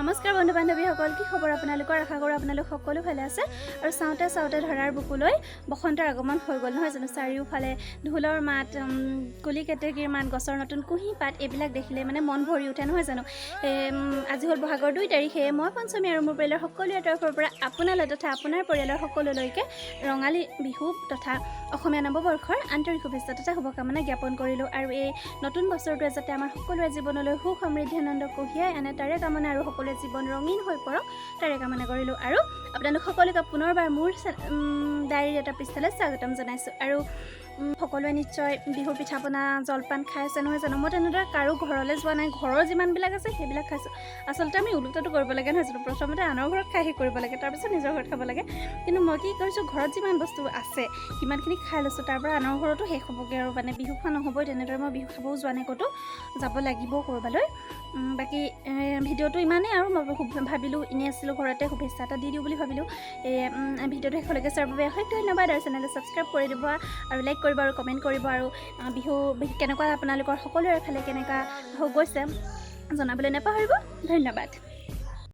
নমস্কাৰ বন্ধু বান্ধৱীসকল, কি খবৰ আপোনালোকৰ? আশা কৰোঁ আপোনালোক সকলো ভালে আছে। আৰু চাওঁতে চাওঁতে ধৰাৰ বুকুলৈ বসন্তৰ আগমন হৈ গ'ল, নহয় জানো? চাৰিওফালে ঢোলৰ মাত, কুলি কেতেকীৰ মাত, গছৰ নতুন কুঁহি পাত, এইবিলাক দেখিলে মানে মন ভৰি উঠে, নহয় জানো? আজি হ'ল বহাগৰ 2 তাৰিখ। সেয়ে মই পঞ্চমী আৰু মোৰ পৰিয়ালৰ সকলোৰে তৰফৰ পৰা আপোনালৈ তথা আপোনাৰ পৰিয়ালৰ সকলোলৈকে ৰঙালী বিহু তথা অসমীয়া নৱবৰ্ষৰ আন্তৰিক শুভেচ্ছা তথা শুভকামনা জ্ঞাপন কৰিলোঁ। আৰু এই নতুন বছৰটোৱে যাতে আমাৰ সকলোৰে জীৱনলৈ সুখ, সমৃদ্ধি, আনন্দ কঢ়িয়াই আনে তাৰে কামনা আৰু সকলোৰে জীৱন ৰঙীন হৈ পৰক তাৰে কামনা কৰিলোঁ। আৰু আপোনালোক সকলোকে পুনৰবাৰ মোৰ ডায়েৰীৰ এটা পৃষ্ঠালৈ স্বাগতম জনাইছোঁ। আৰু সকলোৱে নিশ্চয় বিহুৰ পিঠা পনা, জলপান খাই আছে, নহয় জানো? মই তেনেদৰে কাৰো ঘৰলৈ যোৱা নাই, ঘৰৰ যিমানবিলাক আছে সেইবিলাক খাইছোঁ। আচলতে আমি ওলোটাটো কৰিব লাগে, নহয় জানো? প্ৰথমতে আনৰ ঘৰত খাই শেষ কৰিব লাগে, তাৰপিছত নিজৰ ঘৰত খাব লাগে। কিন্তু মই কি কৰিছোঁ, ঘৰত যিমান বস্তু আছে সিমানখিনি খাই লৈছোঁ, তাৰপৰা আনৰ ঘৰতো শেষ হ'বগৈ আৰু মানে বিহু খোৱা নহ'বই। তেনেদৰে মই বিহু খাবও যোৱা নাই ক'তো, যাব লাগিব ক'ৰবালৈ। বাকী ভিডিঅ'টো ইমানেই আৰু মই ভাবিলোঁ, এনেই আছিলোঁ ঘৰতে, শুভেচ্ছা এটা দি দিওঁ বুলি ভাবিলোঁ। এই ভিডিঅ'টো শেষলৈকে চোৱাৰ বাবে অশেষ ধন্যবাদ। আৰু চেনেলটো ছাবস্ক্ৰাইব কৰি দিব আৰু লাইক কৰিব আৰু কমেণ্ট কৰিব। আৰু বিহু কেনেকুৱা, আপোনালোকৰ সকলোৰে ফালে কেনেকুৱা হৈ গৈছে জনাবলৈ নাপাহৰিব। ধন্যবাদ।